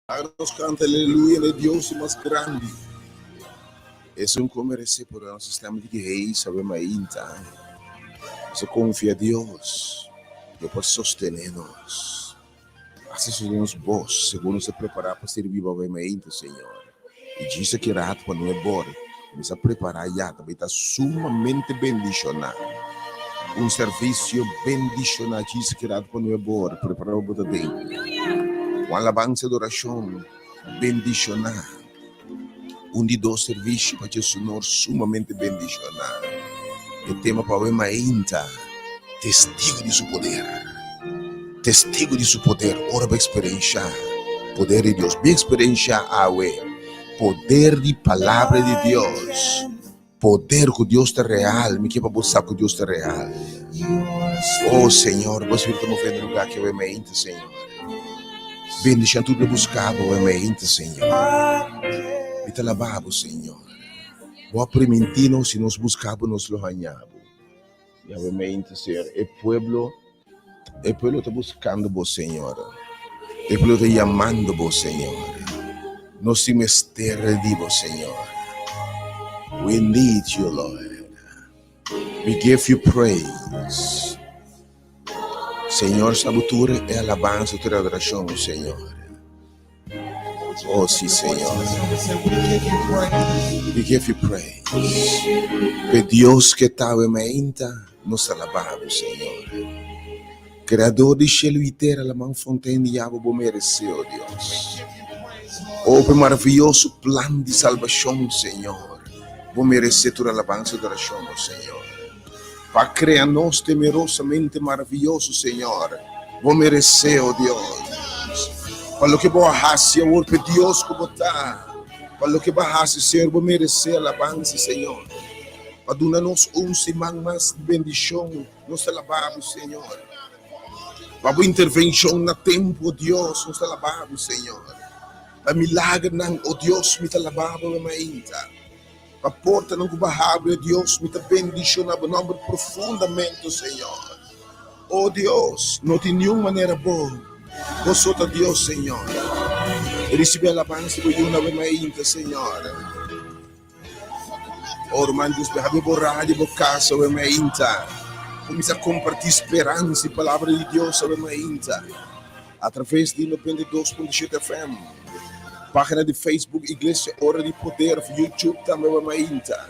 Laga nos kanta aleluya na e Dios di mas grandi. Esun ku meresé por nos sistema di gehei sabe mainta. Nos a konfia Dios, lo por sostené nos. Hasi sostené nos bos segun nos ta prepará pa sirbi bo awe mainta, Señor. I djis aki rato pa nuebor, kuminsá prepará ya ta bai ta sumamente bendishoná. Un servisio bendishoná djis aki rato pa nuebor, prepará bo ta den. Un alabansa i adorashon bendishoná. Un di dos servisio pa dje Señor sumamente bendishoná. E tema pa awe mainta, Testigo di Su Poder. Testigo di Su Poder, ora bo eksperenshá poder di Dios. Bin eksperenshá awe poder di Palabra di Dios. Poder ku Dios ta real. Mi ke pa bo sa ku Dios ta real. Oh Señor, bo Spiritu ta move den lugar aki awe mainta, Señor. Bendicion tur lo busca bo awe mainta, Señor. Mi ta laba bo, Señor. Bo a priminti nos si nos busca bo nos lo haña bo. I awe mainta, Señor, e pueblo, e pueblo ta buscando bo, Señor. E pueblo ta yamando bo, Señor. Nos tin mester di bo, Señor. We need you, Lord. We give you praise. Señor, sa bo tur e alabansa, tur e adoracion, Señor. Oh, sí, Señor. We give you praise. Pe Dios que ta awe mainta, nos ta alababo, Señor. Creador di cielo y tera, laman fontein di yawa bo merece, oh Dios. Oh, pe maravilloso plan di salvacion, Señor. Bo merece tur alabanza y adoracion, oh Señor. Pa crea nos temerosamente maravilloso, Señor. Bo merece, oh Dios. Pa loke bo a haci awor, pe Dios cu bo ta. Pa loke bo a haci, Señor, bo merece alabanza, Señor. Pa duna nos un siman mas di bendicion, nos ta alaba bo, Señor. Pa bo intervencion na tempo, oh Dios, nos ta alaba bo, Señor. Pa milagernan, oh Dios, mi ta alaba bo, mi mainta. Pa portanan ku bo a habri, o Dios, mi ta bendishoná bo nòmber profundamente, Señor. O Dios, no tin niun manera bo, bo so ta Dios, Señor. Risibí alabansa di bo Yu na bo mainta, Señor. O ruman Dios, habri bo radio, bo kasa awe mainta. Kuminsá kompartí speransa i palabra di Dios awe mainta. Atraves di 92.7 FM, página di Facebook Iglesia Ora di Poder of YouTube tambe awe mainta.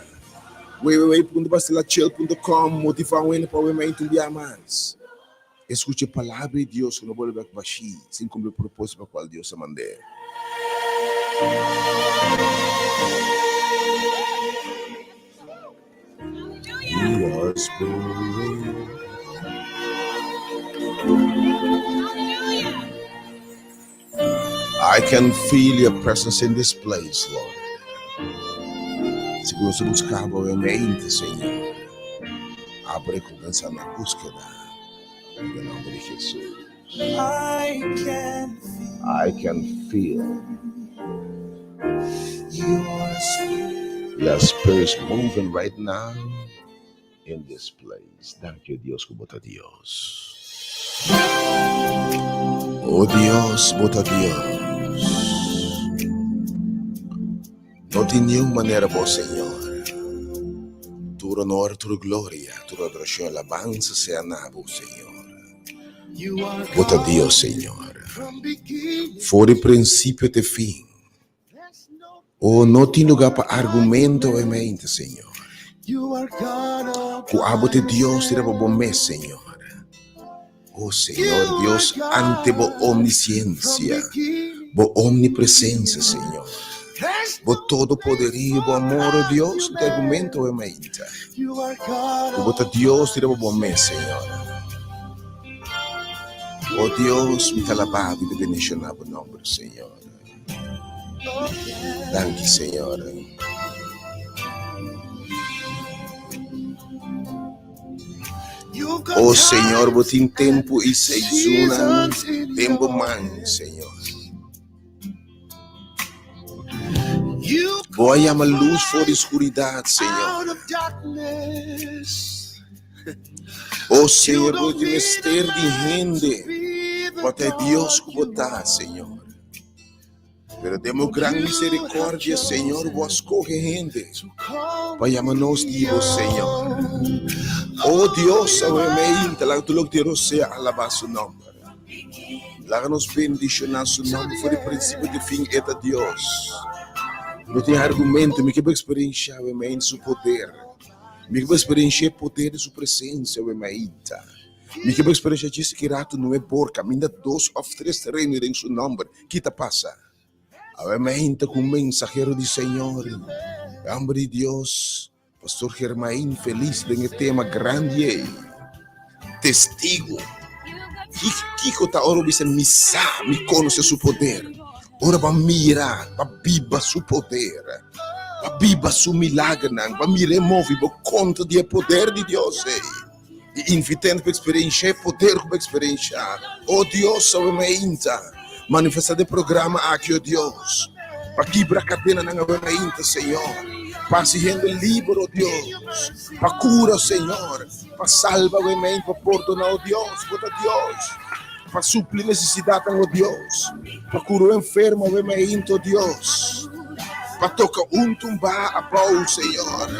www.bastilachel.com Motivá un hende pa awe mainta un bia mas. Escucha e palabra di Dios ku no bolbe bek bashí sin kumpli e propósito pa kual Dios a mand'é. You are spirit. I can feel your presence in this place, Lord. Si nos buscaba obviamente, Señor, abre comenzar la búsqueda en el nombre de Jesús. I can I can feel your spirit. your spirit moving right now in this place. Thank you, Dios, ku bo ta Dios. Oh Dios, bo ta Dios. No tin niun manera bo, Señor. Tur honor, tur gloria, tur adoracion, alabanza sea na bo, Señor. You are Bo ta God Dios, Señor. from beginning. For di principio te fin. There's no Oh, no tin lugar pa argumento obviamente, Señor. You are God all Ku abo by te Dios tira pa bo mes, Señor. Oh, Señor, You are Dios ante bo God from omnisciencia, beginning bo omnipresencia, Señor. There's Bo no todo place poderío, bo for amor, oh Dios, no tin argumento argument. obviamente. You are God Ku bo ta all Dios by tira pa bo mes, Señor. Oh Dios, mi ta alabá bo i ta bendishoná bo nomber, Señor. Oh, yeah. Danki, Señor. You've got Oh Señor, bo times tin and tempu i seizoennan seasons in den bo your man, hands. Señor. You Bo a call yama for lus for di light skuridat, Señor. out of darkness. Oh You Señor, bo don't tin need a mester di man to hende be the pa ta e Dios God ku bo you ta, are. Señor. Pero den bo gran misericordia, Señor, bo a scoge hende pa yama nos di bo, Señor. Oh Dios, awe meinta, laga tur loke tin rosea alabá su nomber. Laga nos bendiciona su nomber for di principio te fin, e ta Dios. No tin argumento, mi ke bo experiencia awe meinta su poder. Mi ke bo experiencia e poder di su presencia awe meinta. Mi ke bo experiencia djis ki rato no e por caminda dos of tres reino den su nomber. Ki ta pasa? Awe meinta ku un mensahero di Señor, e homber di Dios, Pastor Germain Feliz den e tema grandi ei, Testigo. Kiko ta ora bo bisa mi sa, mi konosé su poder? Ora bo a mira, bo a biba su poder, bo a biba su milagernan, bo a mira e movi, bo konta di e poder di Dios ei. I invit'é pa eksperenshá e poder ku bo eksperenshá. O Dios, awe mainta, manifestá den programa aki, o Dios, pa kibra kadenanan awe mainta, Señor, pa hasi hende liber, o Dios, pa kura, Señor, pa salba awe mainta, pa pordoná, o Dios, bo ta Dios, pa supli nesesidatnan, o Dios, pa kura un enfermo awe mainta, o Dios. Pa toka un tumba abou, Señor,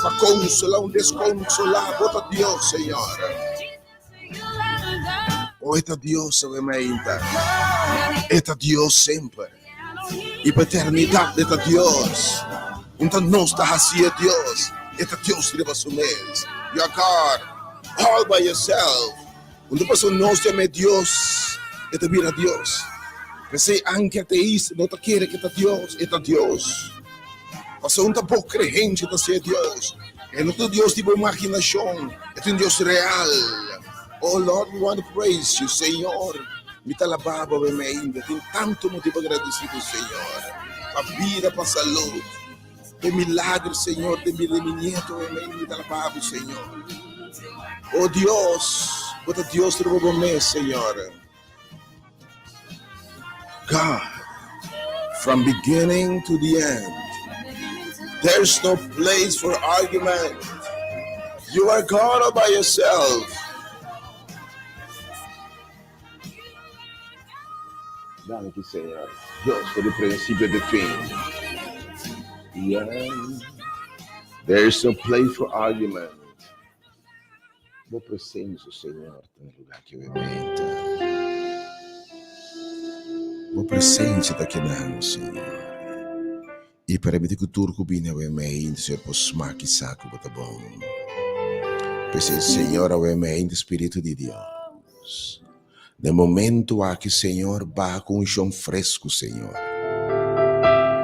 pa konsolá un deskonsolá, Bo ta Dios, Señor. O e ta Dios awe mainta, e ta Dios semper, i pa eternidat e ta Dios. Un ta nos ta hasié Dios, e ta Dios riba su mes. You are God all by yourself. Un ta pasobra nos yam'é Dios, e ta bira Dios. P'esei anke ateista no ta kere ku e ta Dios, e ta Dios. Pasobra un ta bo krehensha ta ser Dios. E no ta Dios di bo imaginashon, e ta un Dios real. Oh Lord, we want to praise you, Señor. Mi ta alabá bo awe ainda. Tin tantu motibu pa gradisí bo, Señor. Pa bida, pa salud, pa e milagro, Señor, den bida di mi nieto awe ainda. Mi ta alabá bo, Señor. Oh Dios, bo ta Dios riba bo mes, Señor. God, from beginning to the end, there's no place for argument. You are God all by yourself. Danki, Señor. Dios for di principio te fin. Yeah. There is no place for argument. Bo presencia, Señor, ta na lugar ki obviamente. Bo presencia ta kinan, Señor. I permiti ku tur ku bini awe mei, Señor, por smak i sa ku bo ta bon. P'esei, Señor, awe mei, Spiritu di Dios, den momento aki, Señor, baha ku unshon fresku, Señor.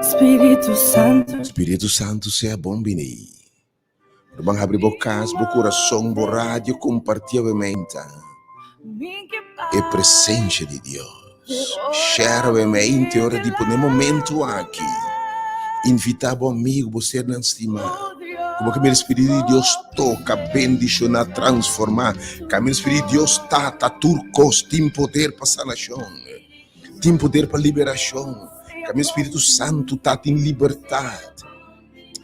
Spiritu Santu. Spiritu Santu, sea bon bini. Ruman habri bo kas, bo kurason, bo radio, kompartí awe meinta e presensia di Dios. Share awe meinta e ora di pone momentu aki. Invitá bo amigu, bo sernan stimá. Ku bo ke mira Spiritu di Dios toka, bendishoná, transformá. Kaminda Spiritu di Dios ta, ta tur kos. Tin poder pa sanashon. Tin poder pa liberashon. Kaminda Spiritu Santu ta, tin libertat.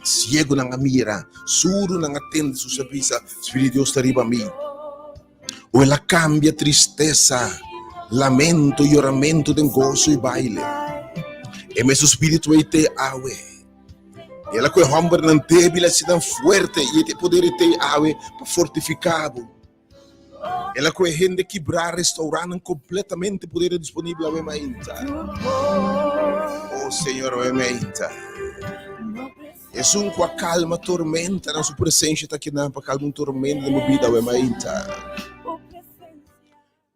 Siegunan a mira, surdunan a tende su sabisa, Spiritu di Dios ta riba mi. O el a kambia tristesa, lamento, yoramentu den goso i baile. E mesun Spiritu ei t'e awe. El a ku e hòmbernan débil hasi nan fuerte i e tin e poder ei t'e awe pa fortifiká bo. El a ku e hende kibrá restaurá nan kompletamente poder disponibel awe mainta. Oh Señor awe mainta. Esun ku a kalma tormenta nan su presensia ta kinan pa kalma un tormenta den bo bida awe mainta.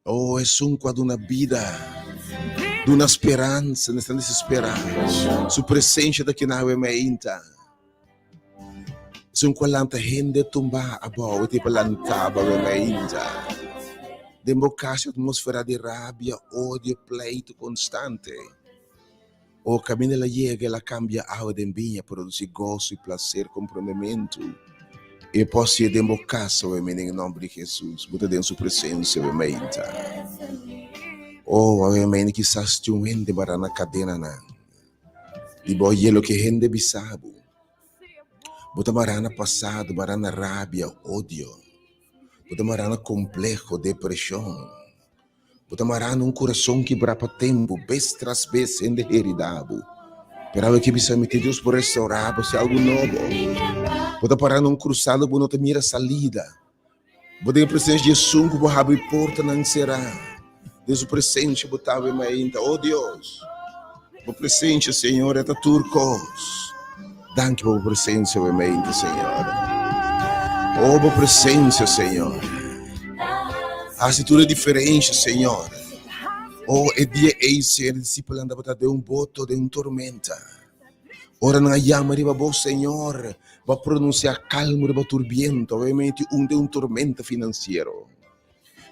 Oh esun ku a duna bida, duna speransa na esnan desesperá. Su presensia ta kinan awe mainta. Esun ku a lanta hende tumbá abou e ta lanta bo awe mainta. Den bo kas e atmósfera di rabia, odio, pleitu konstante. O kaminda el a yega el a kambia awa den biña, produsí goso i plaser, komprondementu. E por sié den bo kas awe mainta den e nòmber di Hesus. Bo ta den su presensia awe mainta. O awe mainta kisas tin un hende mará na kadenanan. Di bo oye loke hende bisa bo. Bo ta mará na pasado, mará na rabia, odio. Bo ta mará na kompleho, depreshon. Bo ta mará na un kurason kibrá pa tempu, bes tras bes hende heridá bo. Pero awe ke bisa mi te Dios por restaurá bo si algu nobo. Bo ta pará na un krusada bo no ta mira salida. Bo den e presensia di esun ku bo habri portanan será. Den su presensia bo ta awe mainta. Oh Dios, bo presensia, Señor, e ta tur kos. Danki pa bo presensia awe mainta, Señor. Oh, bo presensia, Señor. Hasi tur e diferensha, Señor. Oh, e dia ei, Señor, e disipelnan tabata den un boto, den un tormenta. Ora nan a yama riba bo, Señor, bo a pronuncia calmo riba tur biento. Obviamente, un den un tormenta financiero.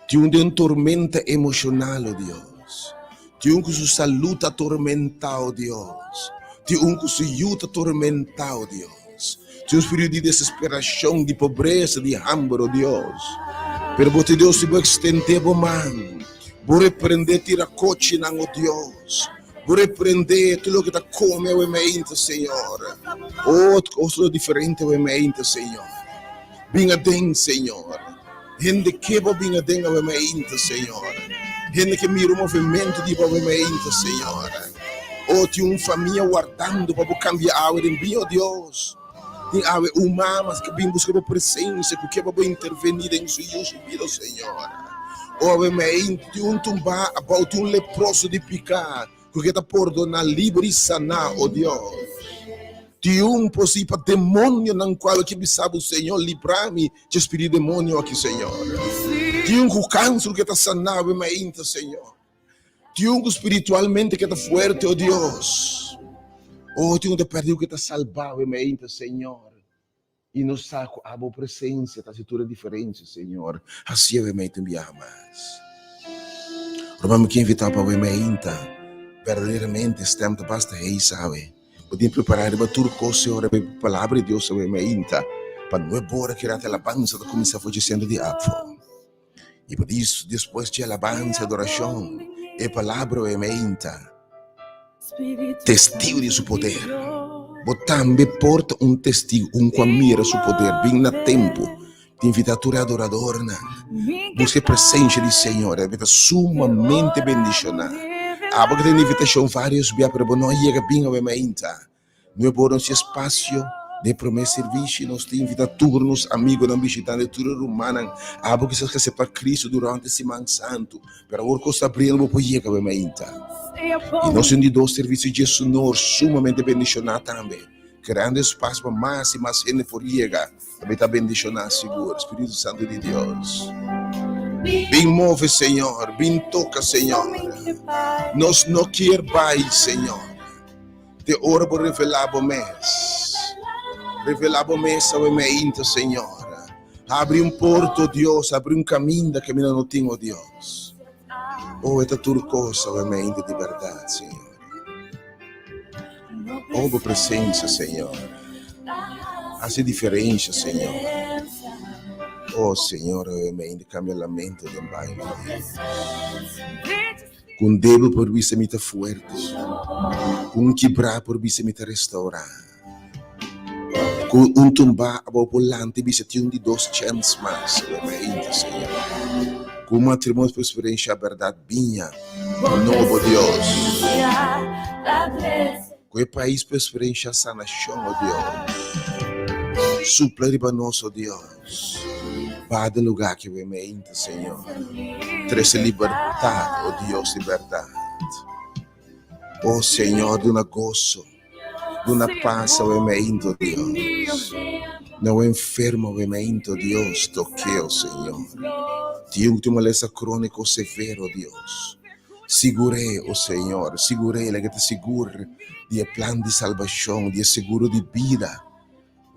Tin un den un tormenta emocional, oh Dios. Tin un cu su salud ta tormenta, oh Dios. Tin un cu su yu ta tormenta, oh Dios. Tin un spiritu di desesperacion, di pobresa, di hamber, oh Dios. Pero bo ta Dios si bo extende bo man, bo reprende tiracochinan, oh Dios. Bo reprende tur loke ta come awe mainta, Señor. Oh, cos lo diferente awe mainta, Señor. Bin aden, Señor. Hende ke bo bin aden awe mainta, Señor. Hende ke mira un movimento di bo awe mainta, Señor. Oh, tin un famia wardando pa bo cambia awe den bin, oh Dios. Tin awe un mama ke bin busca bo presencia, ku ke pa bo interveni den su yu su bida, Señor. Oh, awe mainta tin un tumba abou, tin un leproso di pica, ku ke ta pordona, liber i sana, oh Dios. Tin un posi pa demonionan kual ke bisa bo, Señor, libra mi dje spiritu demonio aki, Señor. Tin un ku kanser ke ta sana awe mainta, Señor. Tin un ku spiritualmente ke ta fuerte, oh Dios. Oh, tin un ta perdiu ke ta salba awe mainta, Señor. I nos sa ku abo presensia ta hasi tur e diferensia, Señor. Hasi awe mainta un biaha mas. Ruman, mi ke invitá pa awe mainta. Berdaderamente, stèm ta basta heis awe. Bo tin prepará riba tur kos, Señor, riba e Palabra di Dios awe mainta, pa nuebe ora ki rata alabansa ta kuminsá for dje sentro di Apfel. I pa despues dje alabansa i adorashon, e Palabra awe mainta, testigu di su poder. Bo tambe por ta un testigu, un ku a mira su poder. Bin na tempu di invitá tur e adoradornan. Buska e presensia di Señor, e ta sumamente bendishoná. Abo ku ta tene invitashon vários bia, pero bo no a yega bin awe mainta. No e por nos espasio den e promé servisio, nos ta invitá tur nos amigonan bishitante, tur e rumannan. Abo kisas ke aseptá Cristo durante Siman Santu, pero awor kos ta abriendo bo por yega awe mainta. I nos tin di dos servisio dje Sunor sumamente bendishoná tambe, kreando espasio pa mas i mas hende por yega. Tambe ta bendishoná sigur. Spiritu Santu di Dios, bin move Señor, bin toka Señor. Nos no kier bai Señor. Te ora bo revelá bo mes. Revelá bo mes awe meinta, Señor. Habri un porta, oh Dios, habri un kaminda kaminda no tin, oh Dios. Oh, e ta tur kos awe meinta di bèrdat, Señor. Oh, bo presensia, Señor, hasi diferensha, Señor. Oh, Señor, awe meinta kambia lamento den baile, Dios. Ku un débil por bisa mi ta fuerte, ku un kibrá por bisa mi ta restaurá, ku un tumbá abou por lanta i bisa tin un di dos chèns mas, Awe Señor. Ku un matrimonio por eksperenshá bèrdat biña nobo, Dios. Ku e pais por eksperenshá sanashon, o Dios. Supla riba nos, o Dios. Ba den lugar ki awe meinta, Señor. Trece libertad, oh Dios di berdad. Oh Señor, duna gozo, duna paz awe meinta, oh Dios. Na un enfermo awe meinta, oh Dios, toke, oh Señor. Tin un ku tin malesa crónico severo, oh Dios. Sigur'é, oh Señor, sigur'é, laga ta sigur di e plan di salbacion, di e seguro di bida.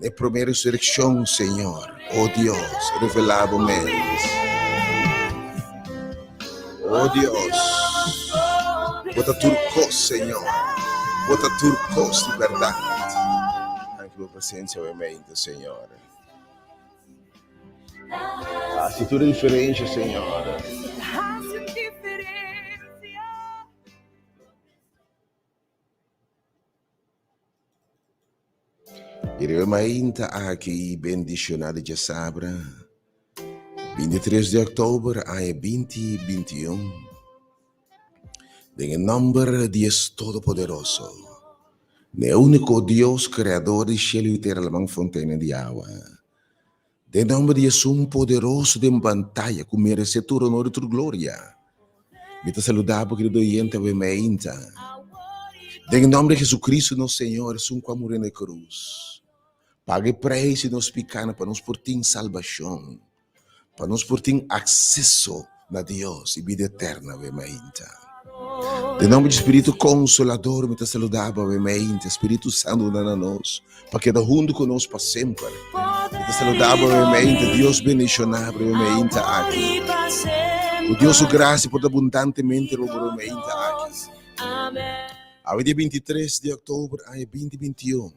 E promé resurekshon, Señor, o Dios, revelá bo mes. O Dios, bo ta tur kos, Señor. Bo ta tur kos di bèrdat. Danki bo presensia awe mente, Señor. Hasi tur e diferensha, Señor. I riba e mainta aki bendishoná di djasabra, 23 di òktober aña 2021. Den e nòmber di es Todopoderoso, n'e úniko Dios Kreador di shelu i tera laman fontena di awa, den nòmber di Esun poderoso den bantaya ku meresé tur onor i tur gloria, mi ta saludá bo kerido oyente awe meinta. Den e nòmber di Jesucristo nos Señor, Esun ku a muri na e krus, paga e preis di nos pikánan pa nos por tin salbashon. Pa nos por tin akseso na Dios i bida eterna awe mainta. Den nomber di Spiritu Konsolador mi ta saluda bo awe mainta. Spiritu Santu duna na nos pa keda huntu ku nos pa semper. Mi ta saluda bo awe mainta. Dios bendishona bo awe mainta aki. Ku Dios su grasia por ta abundantemente riba bo awe mainta aki. Awe dia 23 di oktober aña 2021.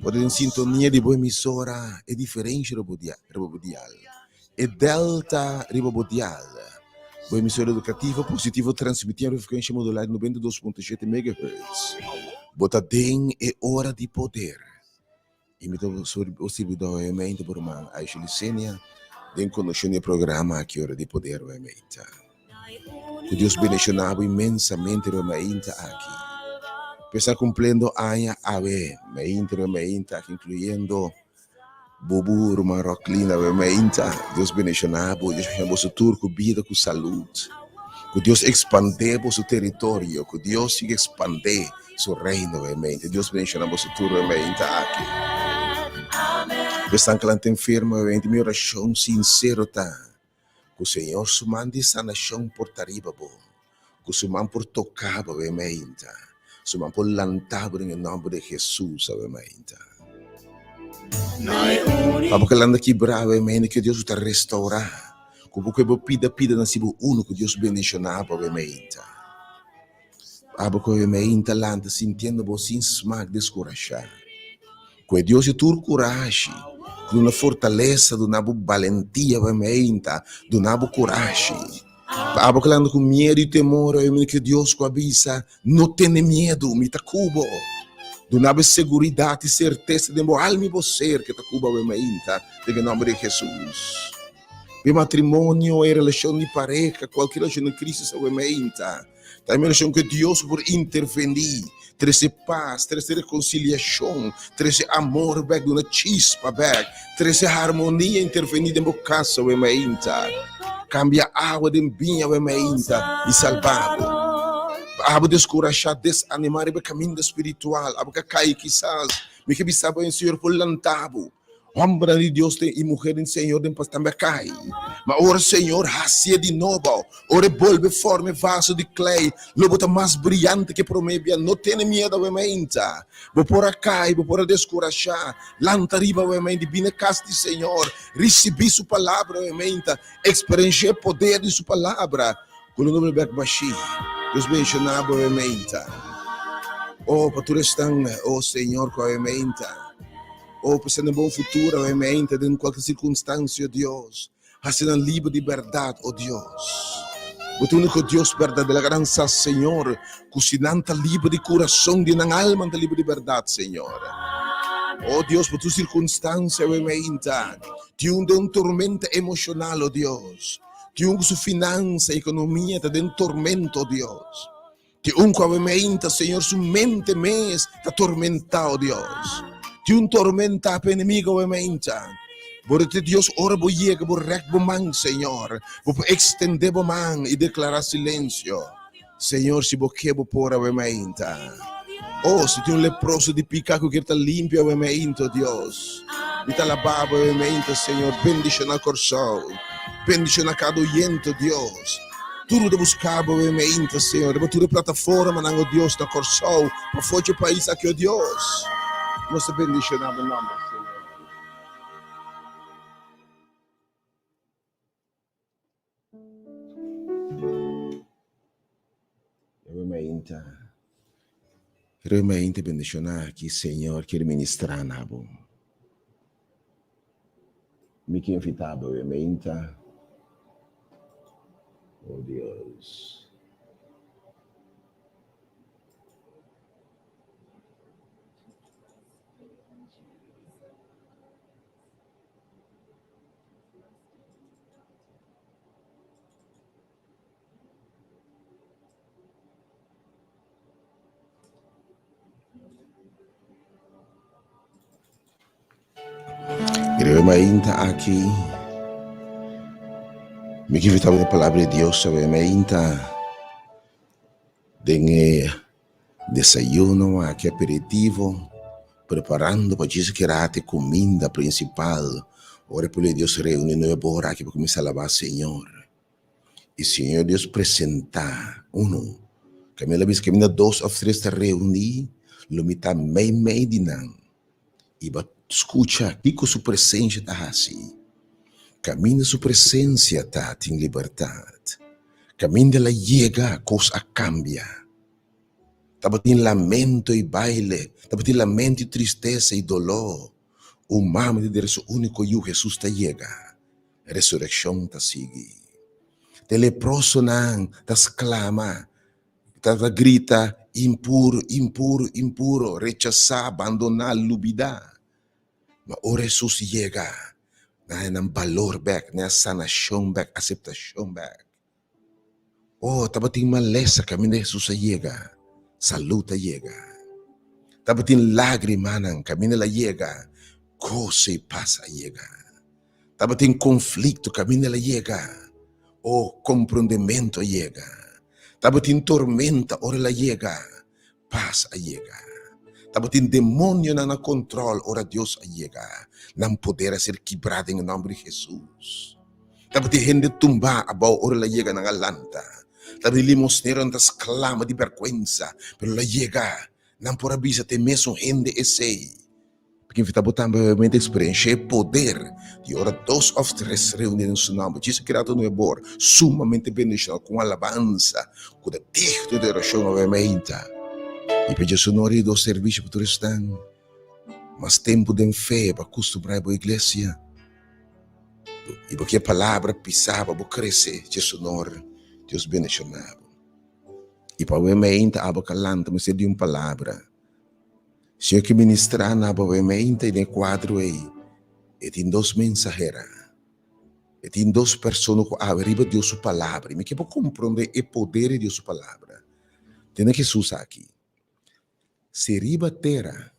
Bo ta den sintonia di bo emisora E Diferensha riba bo riba bo dial. E Delta riba bo dial. Bo emisora edukativo positivo transmitiendo riba frekuensha modulá di 92.7 megahertz. Bo ta den e ora di poder. I mi ta bo sirbidó obviamente bo ruman Aisha Licenia den kondukshon di e programa aki Ora di Poder obviamente. Ku Dios bendishoná bo inmensamente riba mainta aki. P'e kumpliendo aña awe mainta riba mainta aki inkluyendo Bubu ruman Rocklin awe mainta. Dios bendishoná bo, Dios bendishoná boso tur ku bida ku salud. Ku Dios ekspandé boso teritorio, ku Dios sigui ekspandé su reino awe mainta. Dios bendishoná boso tur riba mainta aki. Esnan ku nan ta enfermo awe mainta mi orashon sinsero ta. Ku Señor su man di sanashon por ta riba bo, ku su man por toka bo awe mainta, su man por lanta bo den e nòmber di Hesus awe mainta. Pa bo ke landa kibrá awe mainta, ke Dios ta restourá, ku bo ke bo pida pida na si bo unu ku Dios bendishoná bo awe mainta. Abo ku awe mainta lanta sintiendo bo sin smak deskurashá. Ku e Dios di tur kurashi, ku duna fortalesa, duna bo balentia pa meinta, duna bo kurashi. Pa abo ku lanta ku miedu i temor, oye mi ku e Dios ku a bisa, No tene miedu, mi ta ku bo. Duna bo e seguridat i sertesa den bo alma i bo ser ku e ta ku bo awe meinta, den e nòmber di Hesus. E matrimonio, e relashon di pareha, kualke relashon den krisis awe meinta. Ta e relashon ku Dios por intervení, trese pas, trese rekonsiliashon, trese amor bèk, duna chispa bèk, trese harmonia, intervení den bo kas awe mainta, kambia awa den biña awe mainta i salba bo. Abo deskurashá, desanimá riba e kaminda spiritual, abo ka kai kisas, mi ke bisa bo, e Señor por lanta bo. Hombernan di Dios den i muher den Señor den pas tambe a kai. Ma ora Señor hacié di nobo, ora e bolbe forma e vaso di klei, lo bo ta mas briyante ke promé bia. No tene miedo awe mainta. Bo por a kai, bo por a deskurashá. Lanta riba awe mainta i bini e kas di Señor. Risibí Su palabra awe mainta. Eksperenshá e poder di Su palabra. Ku lo no bolbe bèk bashí. Dios benshoná bo awe mainta. Oh, pa tur esnan, oh Señor, ku awe mainta. Oh, pensa den bon futuro, awe mente, den kualke sirkunstansia, Dios. Hasi nan liber di bèrdat, o Dios. Bo ta úniko Dios berdadero. Laga nan sa, Señor, ku si nan ta liber di kurason, di nan alma ta liber di bèrdat, Señor. O Dios, pa tur sirkunstansia, awe mente, tin un den un tormenta emoshonal, o Dios. Tin un ku su finansa, ekonomia ta den tormento, o Dios. Tin un ku awe meinta, Señor, su mente mes ta tormentá, o Dios. Tin un tormentá pa enemigo awe meinta. Bo rete Dios, ora bo yega, bo rèk bo man, Señor. Bo por ekstendé bo man i deklará silensio. Señor, si bo ke, bo por awe meinta. Oh, si tin un leproso di piká ku kier ta limpio awe meinta, o Dios. Mi ta alabá bo awe meinta, Señor. Bendishoná Kòrsou. Bendishoná kada oyente, o Dios. Tur ku ta buska bo e meinta, Señor, riba tur e plataformanan, o Dios, na Kòrsou, pafó dje pais aki, o Dios. Nos ta bendishoná bo nòmber, Señor. Riba meinta, riba meinta bendishoná aki, Señor kier ministrá na bo. Mi ke invitá bo e meinta. Oh Dios. I riba e mainta aki, mi ke invitá bo den e Palabra di Dios awe mainta den e desayuno aki, aperitivo, preparando pa djis kerati e kuminda prinsipal ora e pueblo di Dios reuni nuebe ora aki pa kuminsá alabá Señor. I Señor Dios presentá unu, kaminda el a bisa kaminda dos òf tres ta reuní, lo mi ta meimei di nan. I bo a skucha kiko su presensia ta hasi. Kaminda su presensia ta, tin libertat. Kaminda el a yega, kos a kambia. Tabatin lamento i baile, tabatin lamento i tristesa i doló. Un mama di dere su úniko yu, Hesus ta yega. Resurekshon ta sigui. Te leprosonan ta sklama, ta grita, Impuro, impuro, impuro, rechasá, bandoná, lubidá. Ma ora Hesus yega, nan haña nan balor bèk, nan haña sanashon bèk, aseptashon bèk. Oh, tabatin malesa kaminda Hesus a yega, salud a yega. Tabatin lágrimanan kaminda el a yega, goso i pas a yega. Tabatin konflikto kaminda el a yega, oh, komprondementu a yega. Tabatin tormenta ora el a yega, pas a yega. Tabatin demonionan na kontrol ora Dios a yega, nan poder a ser kibrá den e nòmber di Hesus. Tabatin hende tumbá abou ora el a yega, nan a lanta. Tabatin limosneronan ta sklama di bèrgwensa, pero el a yega, nan por a bisa ta e mesun hende esei. P'e invitá bo tambe obviamente eksperenshá e poder di ora dos òf tres reuní den su nòmber. Djis a keda ta un ebor sumamente bendishonal ku un alabansa ku ta digno di orashon obviamente. I p'e dje su nor di dos servisio pa tur esnan mas tempu den fe pa kustumbrá e bo iglesia. I bo ke palabra pisa pa bo krese dje su nor. Dios bendishoná bo. I pa awe meinta abo ka lanta mester di un palabra. Señor ke ministrá na bo awe meinta i den e kuadro ei e tin dos mensahera. E tin dos persona ku awe riba Dios su palabra. I mi ke bo komprondé e poder di Dios su palabra. Tene Hesus aki. Si riba tera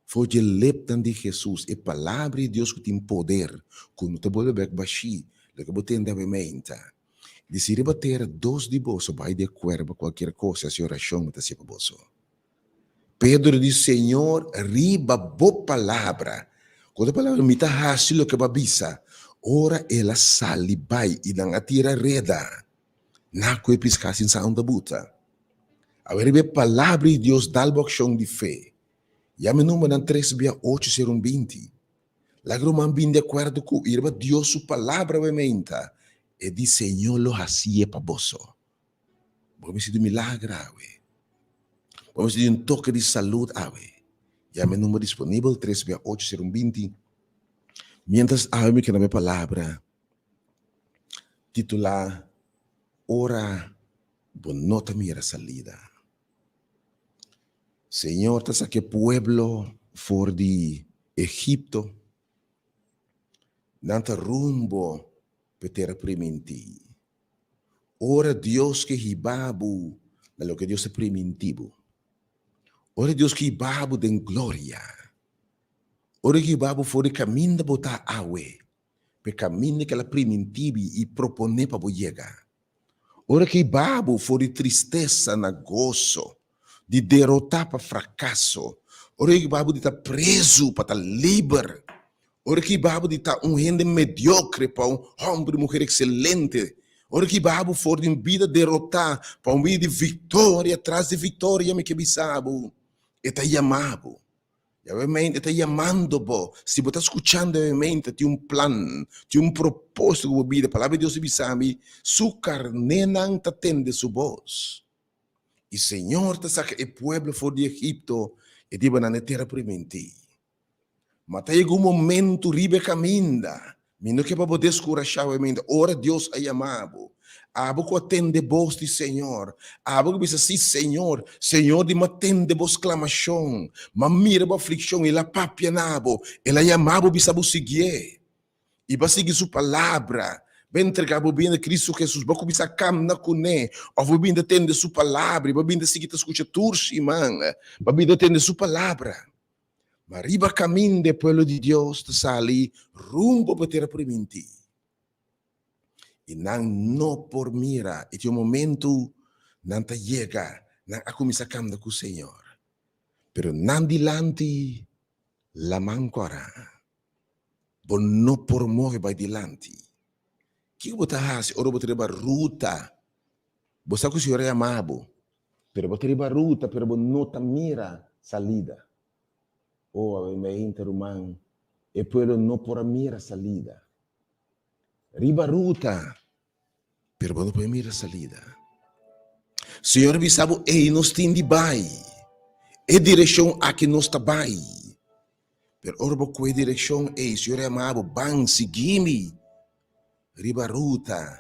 For dje lepnan di Hesus, e Palabra di Dios ku tin poder, ku no ta bolbe bek bashí, loke bo tende awe meinta. Di si riba tera dos di boso bai di akuerdo pa kualkier kos, hasi orashon, mi ta hasi pa boso. Pedro di, Señor, riba bo palabra, ku otro palabra, mi ta hasi loke bo a bisa. Ora el a sali bai i nan a tira reda, nan ku e piská sin sa unda buta. Awe riba e Palabra di Dios dal bo akshon di fe. Yama e numbernan tres bia ocho sero un 20. Laga ruman bin di akuerdo ku i riba Dios su palabra bo e meinta, e di Señor lo hasié pa boso. Bo mester di un milager awe. Bo mester di un toke di salud awe. Yama e number disponibel tres bia ocho sero un 20. Mientras awe mi keda mi palabra titulá Ora bo no ta mira salida. Señor ta saka e pueblo for di Egipto, nan ta rumbo p'e tera primintí. Ora Dios ke hiba bo na loke Dios a primintí bo, ora Dios ke hiba bo den gloria, ora ke hiba bo for di kaminda bo ta awe p'e kaminda ke el a primintí bo i proponé pa bo yega. Ora ki babo for di tristesa na goso, di derotá pa frakaso, ora ki babo di ta prezu pa ta liber, ora ki babo di ta un hende mediokre pa un hòmber i muher ekselente, ora ki babo for di un bida derotá pa un bida di viktoria tras di viktoria, mi ke bisa bo, e ta yama bo. Yahweh mente ta yamando bo. Si bo ta skuchando Yahweh mente, tin un plan, tin un propósito ku bo bida. Palabra di Dios ta bisa mi, Su karnénan ta tende su bos. I Señor ta saka e pueblo for di Egipto i ta hiba nan na e tera primintí. Ma ta yega un momento riba e kaminda Mi no ke pa bo deskurashá bo mente ora Dios a yama bo. Abo ku a tende bos di Señor, abo ku bisa, Sí, Señor, Señor di m'a tende bo sklamashon, m'a mira bo aflikshon, El a papia na bo, El a yama bo bisa bo siguié. I bo a sigui Su palabra, bo a entregá bo bida na Kristu Hesus, bo a kuminsá kamna kuné, òf bo binta tende Su palabra i bo a binta sigui ta skucha tur siman, bo a binta tende Su palabra. Ma riba kaminda e pueblo di Dios ta sali rumbo pa e tera primintí. I nan no por mira. I tin un momentu nan ta yega, nan a kuminsá kanda ku Señor. Pero nan dilanti laman kòrá. Bo no por move bai dilanti. Kiko bo ta hasi ora bo ta riba ruta? Bo sa ku Señor a yama bo, pero bo ta riba ruta pero bo no ta mira salida. Oh, awe meinta ruman, e pueblo no por a mira salida. Riba ruta, pero bo no por mira salida. Señor a bisa bo, ey, nos tin di bai. E direccion aki nos ta bai. Pero ora bo kohe direccion ey, Señor a yama bo, ban, sigui mi. Riba ruta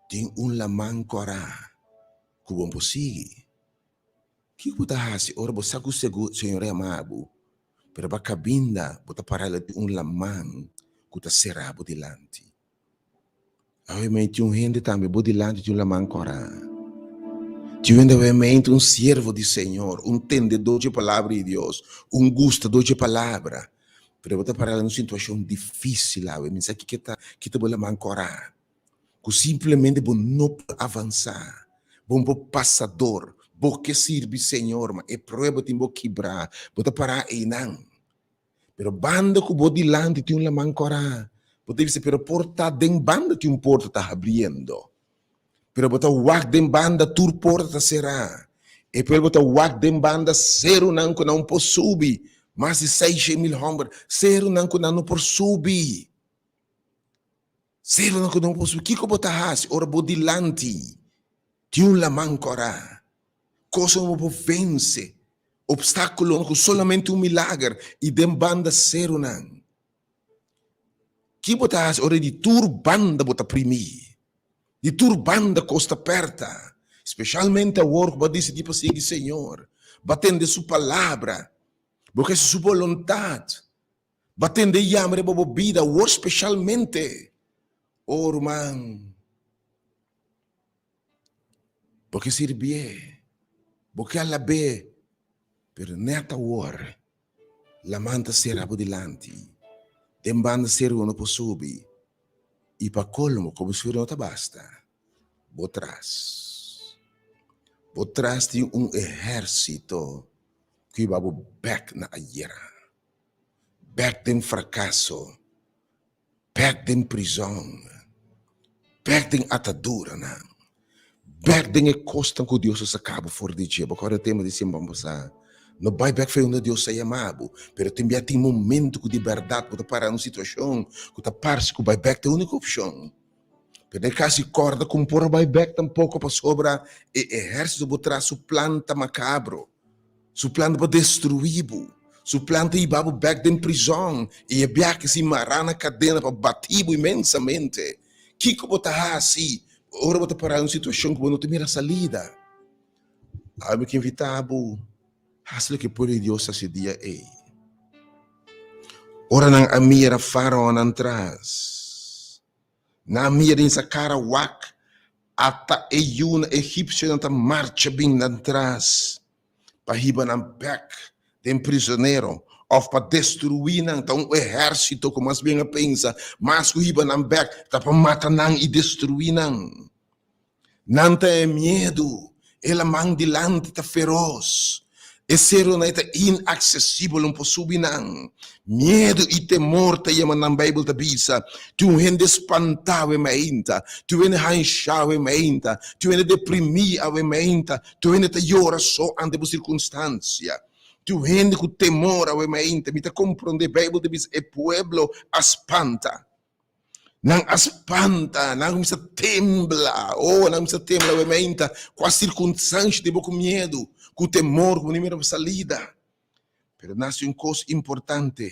tin un laman kòrá ku bo por sigui. Kiko bo ta hasi ora bo sa ku Señor a yama bo, pero bo a kabinda bo ta pará di un laman ku ta será bo dilanti? Awe mei tin un hende tambe bo dilanti tin un laman kòrá. Tin un hende awe mei un siervo di Señor, un tendedó dje palabra di Dios, un gustadó dje palabra, pero bo ta pará den un situashon difísil awe. Mi sa kiko ta kita bo laman kòrá. Ku simplemente bo no por avansá, bo no por pasa dor, bo ke sirbi Señor, ma e prueba tin bo kibrá, bo ta pará einan. Pero banda ku bo dilanti tin un laman kòrá, bo ta bisa, pero por ta den banda tin un porta ta habriendo. Pero bo ta wak den banda tur porta ta será. E pueblo bo ta wak den banda serunan ku nan por subi, mas di 600.000 hòmber, serunan ku nan no por subi. Serunan ku no por subi. Kiko bo ta hasi ora bo dilanti tin un laman kòrá? Kosnan ku bo por vense, opstákulonan ku solamente un milager i den banda serunan. Ki bo ta hasi ora di tur banda bo ta primí? Di tur banda kos ta pèrta, speshalmente awor ku bo a disidí pa sigui Señor, bo a tende Su palabra, bo ke hasi Su boluntat. Bo a tende yama riba bo bida awor speshalmente, o ruman, bo ke sirbié, bo ke alab'é, pero nèt awor laman ta sera bo dilanti, den banda seru bo no por subi, i pa kolmo komo si no ta basta, bo tras, bo tras tin un ehérsito ku hiba bo bèk na ayera. Bek den frakaso, bek den prizòn, bek den ataduranan, bek den e kosnan ku Dios a saka bo for di dje. Bo kòrda e tema di siman pasá? No bai bek for unda Dios a yama bo, pero tin bia tin momento ku di bèrdat bo ta para na un situashon ku ta parse ku bai bek ta e úniko opshon. Pero den kasi kòrda ku no por a bai bek tampoko pasobra e ehérsito bo tras su plan ta makabro. Su plan ta pa destruí bo. Su plan ta hiba bo bèk den prizòn i e biaha si mará na kadena pa batí bo inmensamente. Kiko bo ta hasi ora bo ta pará den un situashon ku bo no ta mira salida? Awe mi ke invitá bo hasi loke pueblo di Dios hasi e dia ei. Ora nan a mira Faraon nan tras, nan a mira den sa kara wak Ata e yunan egipsionan ta marcha bin nan tras pa hiba nan bek den prisonero òf pa destruí nan. Ta un ehérsito ku mas bien a pensa mas ku hiba nan bek ta pa mata nan i destruí nan. Nan ta e miedu, e laman dilanti ta feros. E serunan ei ta inaksesibel, un por subi nan. Miedu i temor ta yama nan, Beibel ta bisa. Tin un hende spantá awe mainta, tin un hende hanshá awe mainta, tin un hende deprimí awe mainta, tin un hende ta yora so ante bo sirkunstansia, tin un hende ku temor awe mainta. Mi ta komprondé, Beibel ta bisa e pueblo a spanta. Nan a spanta, nan a kuminsá tembla. Oh, nan a kuminsá tembla awe mainta. Kua sirkunstansha di bo ku miedu, ku temor, ku bo no mira bo salida. Pero nan hasi un kos importante,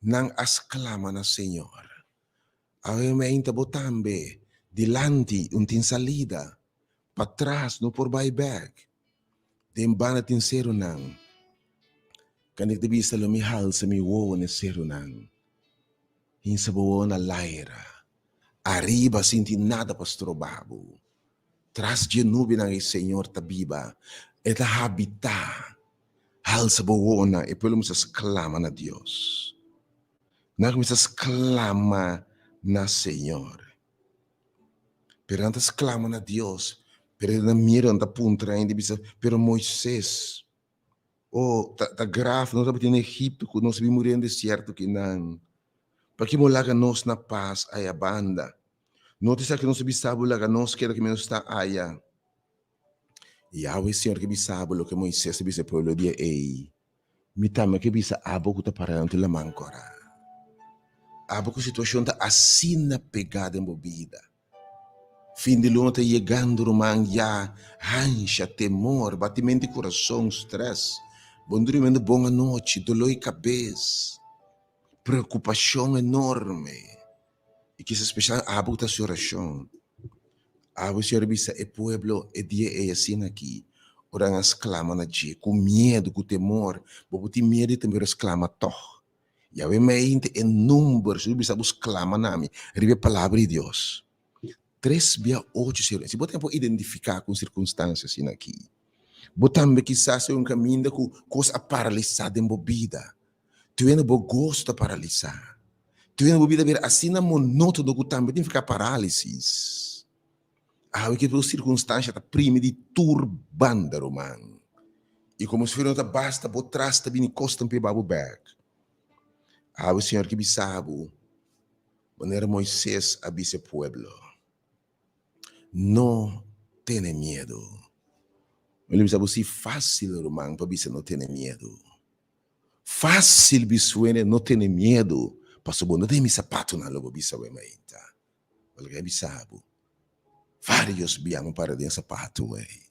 nan a sklama na Señor. Awe mainta bo tambe, dilanti un tin salida, patras no por bai bèk. Den banda tin serunan. Kende ta bisa lo mi halsa mi wowo na e serunan. Hinsa bo wowo na laira, ariba sin tin nada pa stroba bo. Tras dje nubinan e Señor ta biba, E ta habitá. Alsa bo wona, e pueblo mester sklama na Dios. Nan kuminsá sklama na Señor. Pero nan ta sklama na Dios, pero nan mira, nan ta puntra ainda i bisa, Pero Moises, oh, ta, ta graf, nos tabatin na Egipto ku nos a bin muri den desierto kinan. Paki bo laga nos na pas aya banda? No ta esaki nos a bisa bo laga nos keda kimen nos ta aya? Yahweh Señor ke bisa bo loke Moises a bisa e pueblo dia ei. Mi tambe ke bisa abo ku ta para nan tur laman kòrá. Abo ku situashon ta asina pegá den bo bida. Fin di luna ta yegando ruman ya hansha, temor, batimento di kurason, strès, bo no durmiendo bon anochi, doló di kabes, preokupashon enorme. I kisa speshal abo ku ta hasi orashon. Abo Señor a bisa e pueblo e dia ei asina aki, ora nan a sklama na dje ku miedu, ku temor, bo por tin miedu i tambe ora sklama tòg. Yahweh meinte e number, si bo bisa bo sklama na mi, riba e palabra di Dios. Tres bia ocho Señor, si bo ta por identifiká ku un sirkunstansia asina aki, bo tambe kisas den un kaminda ku kos a paralisá den bo bida. Tuwene bo goso ta paralisá. Tuwene bo bida bira asina monótono ku tambe tin fika parálisis. Awe ke bo sirkunstansha ta primi di tur banda, ruman. I komo si fuera no ta basta, bo tras ta bini kos tambe ba bo bèk. Awe Señor ke bisa bo, manera Moisés a bisa e pueblo, No tene miedu. Mi lo bisa bo si fásil, ruman, pa bisa no tene miedu. Fácil bisuene no tene miedu paso bo no den mi sapatunan lo bo bisa we mainta. Bo lo ke bisa bo. Varios bia mi para den sapatu wey.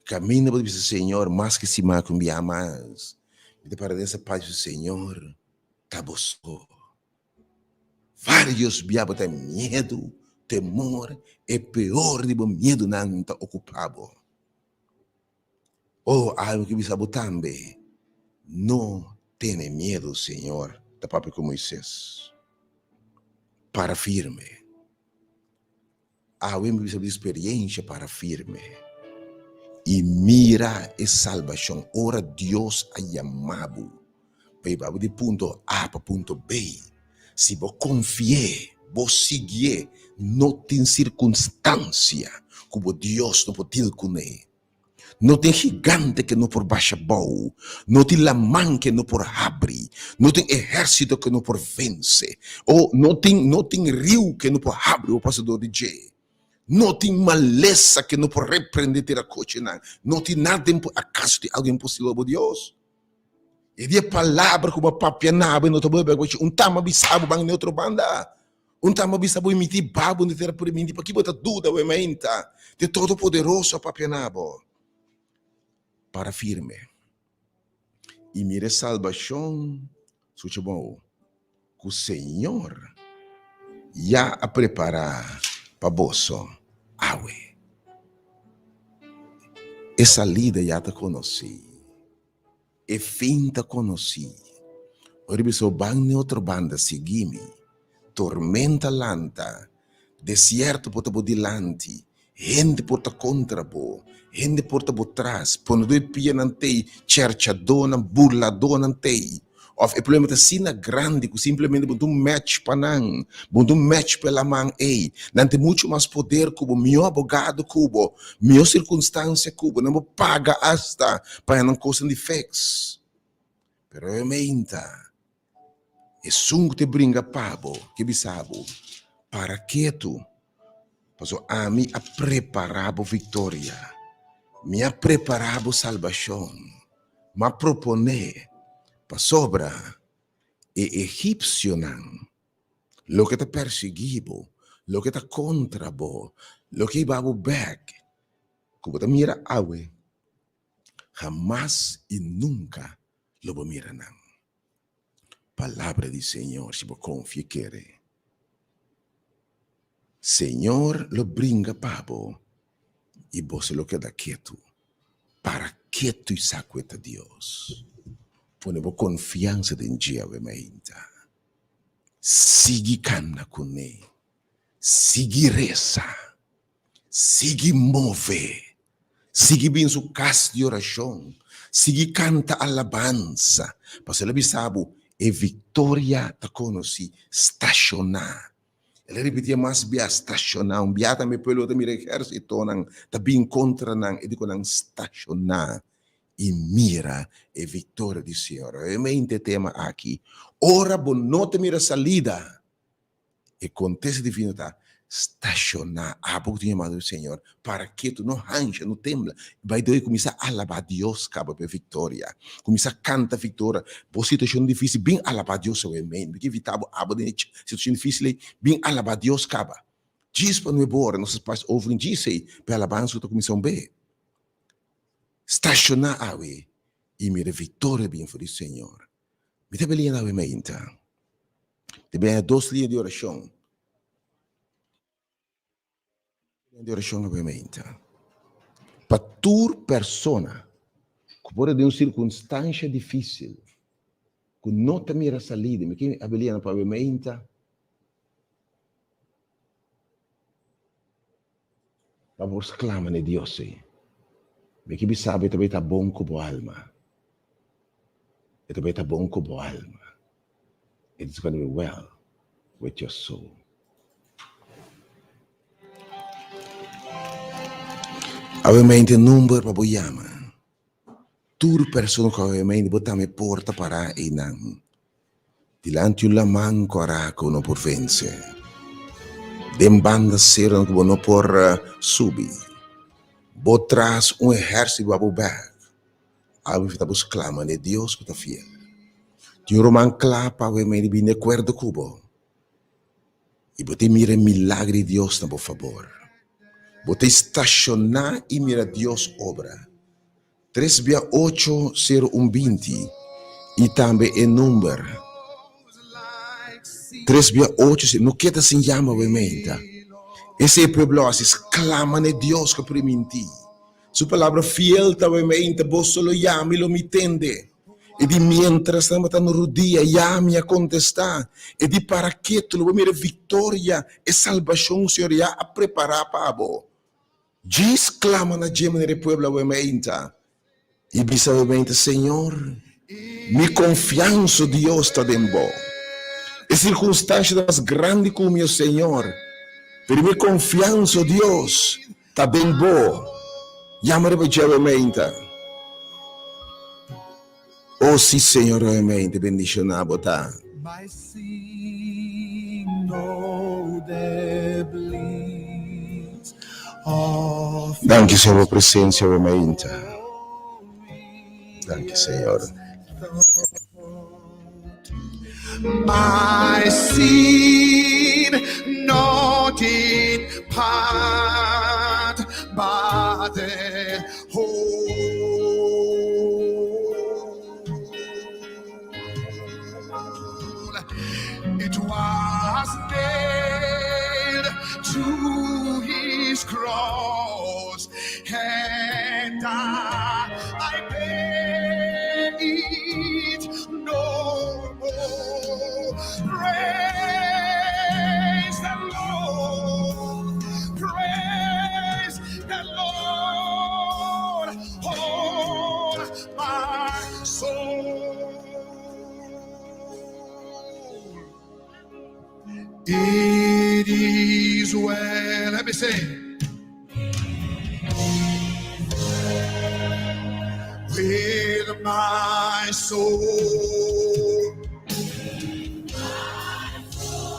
Kaminda bo ta bisa Señor mas ke siman ku un bia mas mi ta para den sapatu bisa Señor ta bo so. Varios bia bo ta miedu, temor, e peor di bo miedunan ta okupa bo. Oh, algu ki bisa bo tambe, No tene miedu, Señor ta papia ku Moisés. Para firme. Awe mi bisa bo di speriensha, para firme i mira e salbashon. Ora Dios a yama bo pa hiba bo di punto A pa punto B, si bo konfi'é, bo siguié, no tin sirkunstansia ku bo Dios no por dil kuné. No tin gigante ke no por basha bou, no tin laman ke no por habri, no tin ehérsito ke no por vense, o no tin no tin riu ke no por habri bo pasa dor di dje. No tin malesa ke no por reprende tira kochinan. No tin nada impo akaso tin algu imposibel pa bo Dios? E di e palabra ku bo a papia na bo e no ta bolbe bek Un tama bisa bo ban na e otro banda. Un tama bisa bo imiti babo na tera primindi paki bo ta duda bo e mainta di Todopoderoso a papia na bo. Para firme i mira e salbashon, skucha bon, ku Señor ya a prepará pa boso awe. E salida ya ta konosí. E fin ta konosí. Ora bisa bo ban n'e otro banda, sigui mi. Tormenta lanta, desierto por ta bo dilanti, hende por ta kontra bo, hende por ta bo tras, ponedó e pianan t'ei, chèrchadónan, burladónan t'ei. Òf e problema ta asina grandi ku simplemente bo no ta un match pa nan, bo no ta un match pa e laman ei. Nan tin muchu mas poder ku bo, mihó abogado ku bo, mihó sirkunstansia ku bo, nan bo paga asta pa haña nan kosnan di feks. Pero e meinta, esun ku ta bringa pa bo ke bisa bo, Para ketu, pasobra ami a prepará bo viktoria, mi a prepará bo salbashon. M'a proponé pasobra e egipsionan, loke ta persiguí bo, loke ta kontra bo, loke hiba bo bèk, ku bo ta mira awe, hamas i nunka lo bo mira nan. Palabra di Señor, si bo konfia i kere, Señor lo bringa pa bo i boso lo keda ketu. Para ketu i sa ku e ta Dios. Pone bo konfiansa den dje awe mainta. Sigui kana kuné. Sigui resa. Sigui move. Sigui bin su kas di orashon. Sigui kanta alabansa, pasobra el a bisa bo, E viktoria ta konosí. Stashoná. El a ripitié mas bia, Stashoná. Un bia tambe e pueblo ta mira ehérsitonan ta bin kontra nan. E di ku nan, Stashoná i mira e viktoria di Señor. Obviamente e tema aki, ora bo no ta mira salida, E kontesta divino ta, Stashoná, abo ku tin yamado di Señor, para ketu, no hansha, no tembla. Bai dor i kuminsá alabá Dios kaba pa e viktoria. Kuminsá kanta viktoria. Bo situashon difísil, bin alabá Dios awe. Mi ke invitá bo abo den e situashon difísil ei, bin alabá Dios kaba. Djis pa nuebe ora nos ta pas over un djis ei pa e alabansa ku ta kuminsá un be. Stashoná awe i mira e viktoria bin for di Señor. Mi ta belian awe mainta. Ta belian dos liña di orashon. Di orashon awe mainta. Pa tur persona ku por den un sirkunstansha difísil, ku no ta mira salida, mi ke a belian pa awe mainta. Pa bo sklama na e Dios ei. Mi ke bisa bo e ta bai ta bon ku bo alma. E ta bai ta bon ku bo alma. It is gonna be well with your soul. Awe mente number pa bo yama. Tur persona ku awe mente bo tambe por ta pará einan. Dilanti un laman kòrá ku no por vense, den banda serunan ku bo no por subi, bo tras un ehèrsito riba bo bèk, awe ta bo sklama na e Dios ku ta fiel. Tin un ruman kla pa awe mei di bini di akuerdo ku bo, i bo ta mira e milagro di Dios na bo fabor. Bo ta stashoná i mira Dios obra. Tres bia ocho sero un 20 i tambe e number tres bia ocho sero no keda sin yama bo e meinta. Esei e pueblo hasi sklama na e Dios ku a primintí. Su palabra fiel ta bo e meinta, Boso lo yama i lo mi tende. E di mientras nan tabata na rudia, ya mi a kontestá. E di para ketu lo bo mira e viktoria, e salbashon Señor ya a prepará pa bo. Djis clama na dje manera e pueblo awe meinta, i bisa awe meinta, Señor, mi confiansa, Dios, ta den Bo. E circunstancia ta mas grandi cu mi, o Señor, pero mi confiansa, Dios, ta den Bo. Yama riba dje awe meinta. O si, Señor, awe meinta, bendiciona Bo ta. Danki Señor pa presencia awe mainta. Danki Señor. My sin not in part, but the whole. It was nailed to his cross, and I bear it no more. Praise the Lord, praise the Lord, oh my soul. It is well. Let me say. With my soul.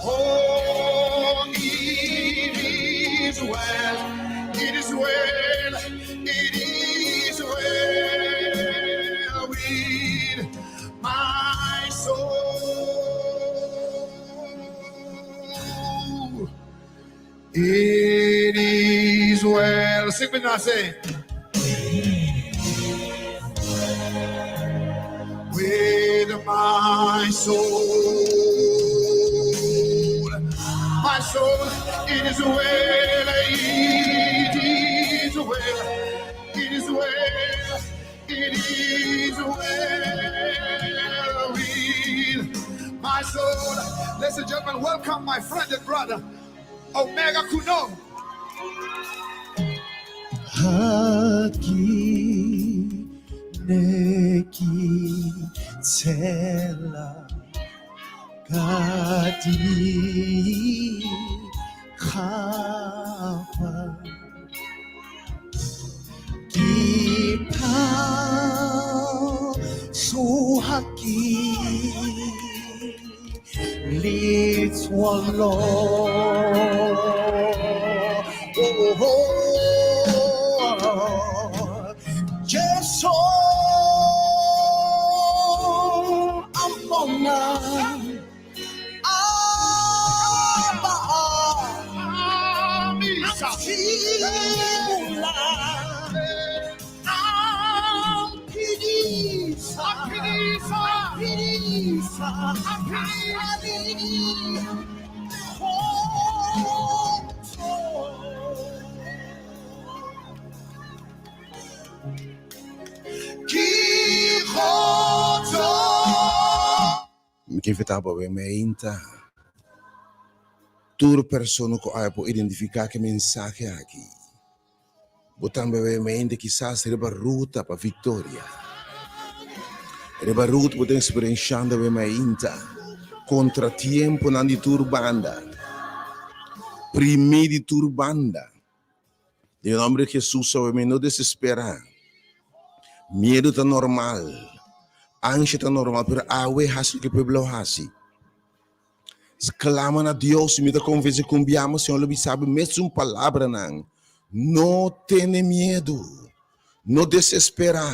Oh, it is well. It is well. It is well with my soul. It is well. Sing with me, say. With my soul. My soul, it is well. It is well. It is well. It is well with my soul. Ladies and gentlemen, welcome my friend and brother, Omega Kuno. Aki ne ke tshela ka dikgapa ke phasoha ke letswalo. Oh, oh, Jesu a mpona a ba a phimola a mphedisa a mphedisa a le kgotso. Ke kgotso. Mi ke invitá bo awe meinta. Tur persona ku a por identifiká ku e mensahe aki. Bo tambe awe meinta kisas riba ruta pa viktoria. Riba ruta bo ta eksperenshando awe meinta kontratiemponan di tur banda, primí di tur banda. Den e nomber di Jesus awe mi no desesperá. Miedu ta normal, ansha ta normal, pero awe hasi loke pueblo hasi. Sklama na Dios i mi ta konvensí ku un biaha Señor lo bisa bo mesun palabranan, No tene miedu, no desesperá.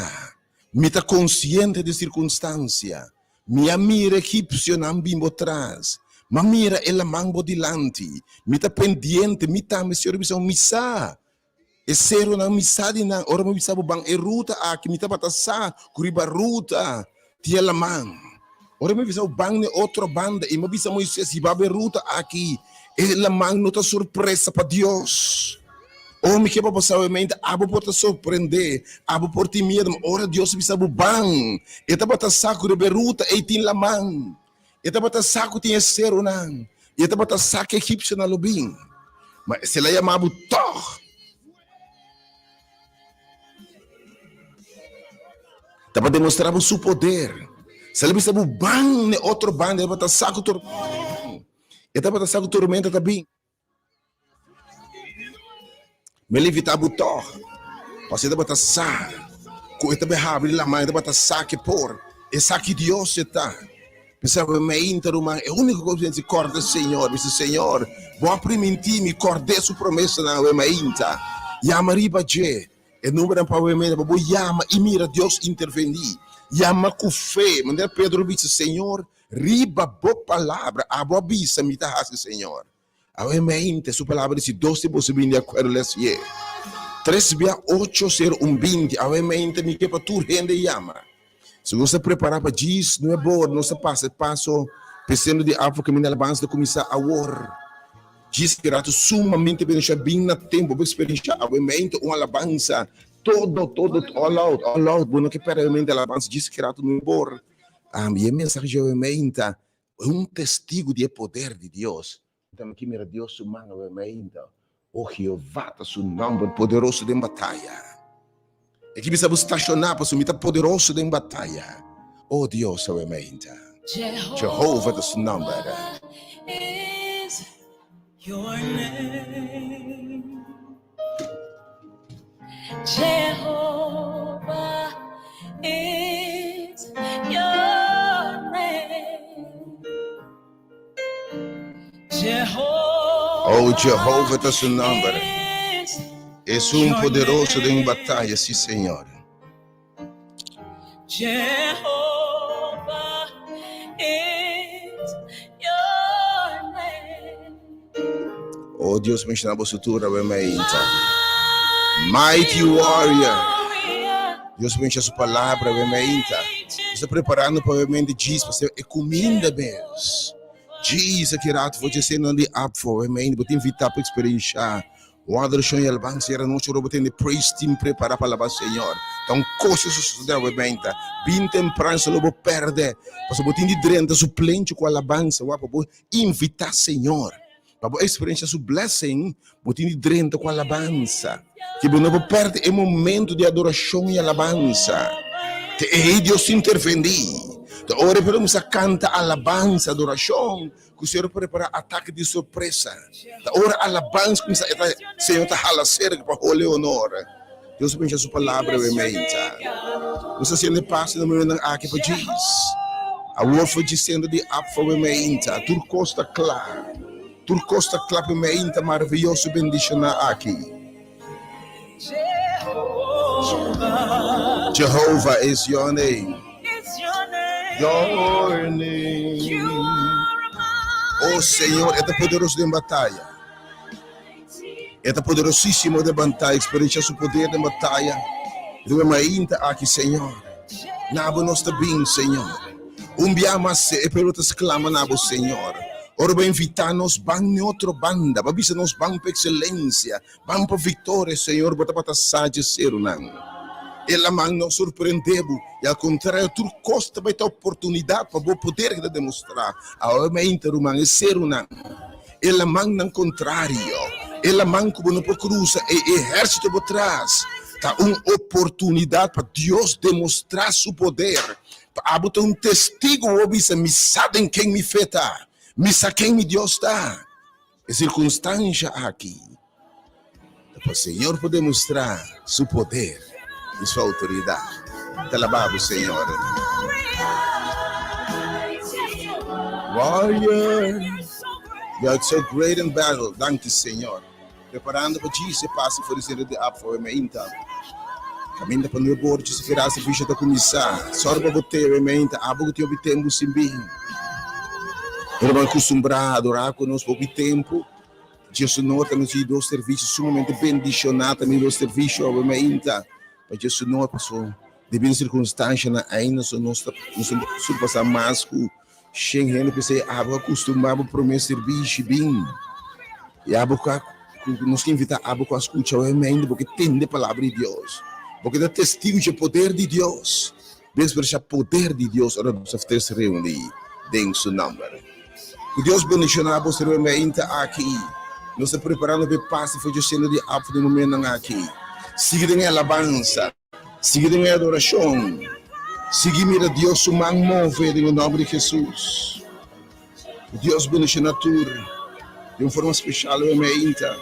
Mi ta konsiente di sirkunstansia. Mi a mira egipsionan bin bo tras, m'a mira e laman bo dilanti. Mi ta pendiente, mi tambe, Señor a bisa bo, mi sa e seronan, mi sa di nan. Ora mi bisa bo ban e ruta aki, mi tabata sa ku riba ruta tin e laman. Ora mi bisa bo ban n'e otro banda, i mi a bisa Moises, hiba bo e ruta aki, e laman no ta sorpresa pa Dios. Oh, mi ke pa bo sabe mente, abo por ta sorprendé, abo por tin miedu, ma ora Dios bisa bo ban, e tabata sa ku riba e ruta ei tin laman, e tabata sa ku tin e serunan, i e tabata sa ku egipsionan lo bin. Ma si el a yama bo tòg. Ta pa demostrá bo su poder. Si el a bisa bo ban n'e otro banda, e tabata sa ku tur, e tabata sa ku tormenta ta bin. Mi a invitá bo tòg, pasobra e tabata sa ku e ta bai habri laman, e tabata sa ke por, e sa ki Dios e ta. P'esei mi a inta, ruman, e úniko kos ku mi a hasi, kòrda Señor. Mi bisa, Señor, bo a primintí mi, kòrd'é su promesanan awe. Mi a inta, yama riba dje. E numbernan pa awe mira pa bo yama i mira Dios intervení. Yama ku fe, manera Pedro bisa, Señor, Riba bo palabra, abo a bisa, mi ta hasi, Señor. Awe mente, su palabra di si dos di boso bini di akuerdo les ye. Tres bia ocho ser un binti. Awe mente mi ke pa tur hende yama. Si nos ta prepara pa djis nuebe ora, nos ta pasa e paso pesendo di afo kaminda alabansa ta kuminsá awor. Djis ki rato sumamente bendicioná bin na tempo bo eksperensha awe mente un alabansa todo todo all out all out bo no ke perde awe mente alabansa djis ki rato nuebe ora. I e mensahe dje ta un testigu di e poder di Dios. Ta mi mira Dios su man awe O Jehová ta su nomber, poderoso den bataya. E ki bisa bo stashoná pasobra mi ta poderoso den bataya. O Dios awe meinta. Jehová ta su nomber. Is your name. Jehovah is your name. Jehovah Oh, Jehovah ta su nomber. is Es un your poderoso den name. bataya, sí, Señor. Jehovah is your name. Oh Dios, menciona bo sutura we mainta. Mighty warrior. Dios menciona su palabra we mainta. Está preparando pa we mente Jesus pa ser e comida mes. Jesus que rato voor je zin di app voor we mainta. Bo te invita pa experienciar. Un adorashon i alabansa era nochi ora bo tende praise team prepara pa alaba Señor. Ta un kos ku sosode awe meinta. Bin tempran solo bo perde. Pasobra bo tin di drenta su plenchi ku alabansa wak pa bo invita Señor. Pa bo eksperensia su blessing bo tin di drenta ku alabansa. Ke bo no por perde e momento di adorashon i alabansa. Te ei Dios intervendí. Te ora e pueblo kuminsá kanta alabansa, adorashon, ku Señor a prepará atake di sorpresa. Ta ora alabansa kuminsá, e ta, Señor ta hala serka pa hole honor. Dios a pensa su palabra awe meinta. Nos ta hasiendo e paso na momentonan aki pa djis. Awor for djis sendo di apfa awe meinta, tur kos ta kla. Tur kos ta kla pa e meinta maraviyoso bendishoná aki. Jehovah is your name. Your name. Oh Señor, e ta poderoso den bataya. E ta poderosísimo den bataya. Experiencia su poder den bataya. Riba mainta aki, Señor. Na bo nos ta bin, Señor. Un bia mas e pueblo ta sclama na bo, Señor. Ora bo invita nos ban n'e otro banda, bo a bisa nos ban pa excelencia. Ban pa victoria, Señor, bo tabata sa dje serunan. E laman no sorprende bo, i al contrario tur cos ta bai ta oportunidad pa bo poder keda demostra. Awe mainta, ruman, e serunan, e lamannan contrario, e laman cu bo no por crusa, e ehercito bo tras, ta un oportunidad pa Dios demostra su poder, pa abo ta un testigo, bo bisa, Mi sa den ken mi fe ta, mi sa ken mi Dios ta. E sirkunstansha aki ta pa Señor por demostrá Su poder i Su outoridat. Ta alabá bo, Señor. Warrior, you are so great in battle. Danki, Señor. Preparando pa djis e pasa for di sentro di Apfo e meinta. Kaminda pa nuebe ora djis e servisio ta kuminsá. Sòru pa bo teo e meinta, abo ku tin hopi tempu sin bin. Ora bo a kustumbrá adorá ku nos hopi tempu, dje Señor ta nos di dos servisio sumamente bendishoná tambe dos servisio awe meinta. Pa dje Señor paso debido sirkunstanshanan ainda so nos ta nos ta surpasá mas ku Shen hende p'esei abo a kustumbrá bo promé sirbishi bin. I abo ku a ku nos ta invitá abo ku a skucha awe mende bo ke tende palabra di Dios. Bo ke ta testigu dje poder di Dios. Bo ekspresá poder di Dios ora nos ta tres reuní den su nòmber. Ku Dios bendishoná bo ser meinta aki. Nos ta preparando p'e pasa for dje seno di abo den momennan aki. Sigui den e alabansa. Sigui den e adorashon. Sigui mira Dios su man move den e nòmber di Hesus. Ku Dios bendishoná tur den un forma speshal awe meinta.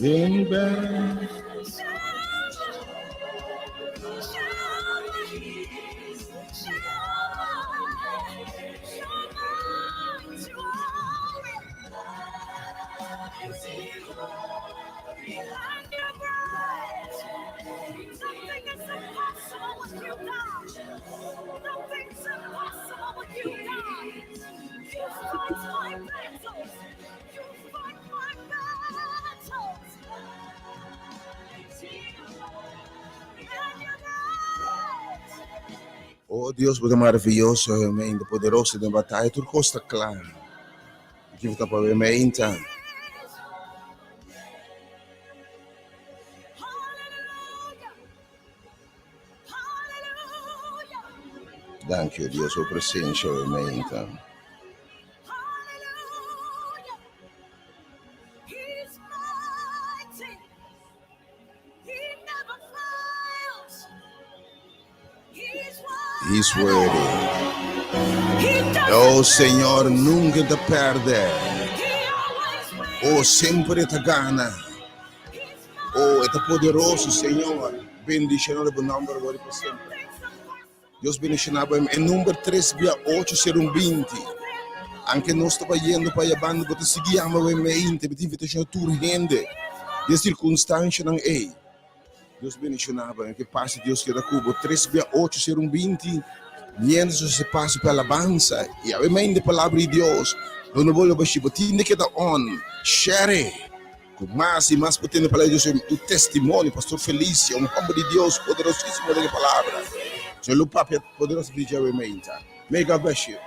In bed. Oh Dios, bo ta maraviyoso, tremendo, poderoso den bataya, tur kos ta kla. Ki bo ta pa meinta. Danki, oh Dios, bo presencia meinta. He's worthy. Oh Señor, nunca ta perde. Oh, semper ta gana. Oh, ta poderoso, Señor. Bendiciona bo nomber awor y pa semper. Dios bendiciona bo. E number 3 via 8 ser un 20. Aunque nos ta yendo pa banda, bo ta sigui yama we meinte, bo ta invitacion tur hende. De circunstancia nan ei. Dios bendiciona bo. Que paz di Dios keda cu bo. 3 via 8 ser un 20. Mientras se pasa pa alabanza. Y awe meinte palabra di Dios. Lo no bolo bashi, bo tin keda on. Share. Ku mas i mas por tende palabra di Dios un testimonio, Pastor Felicia, un homber di Dios poderosísimo den e palabra. Señor lo papia poderoso di dje awe meinta. May God bless you.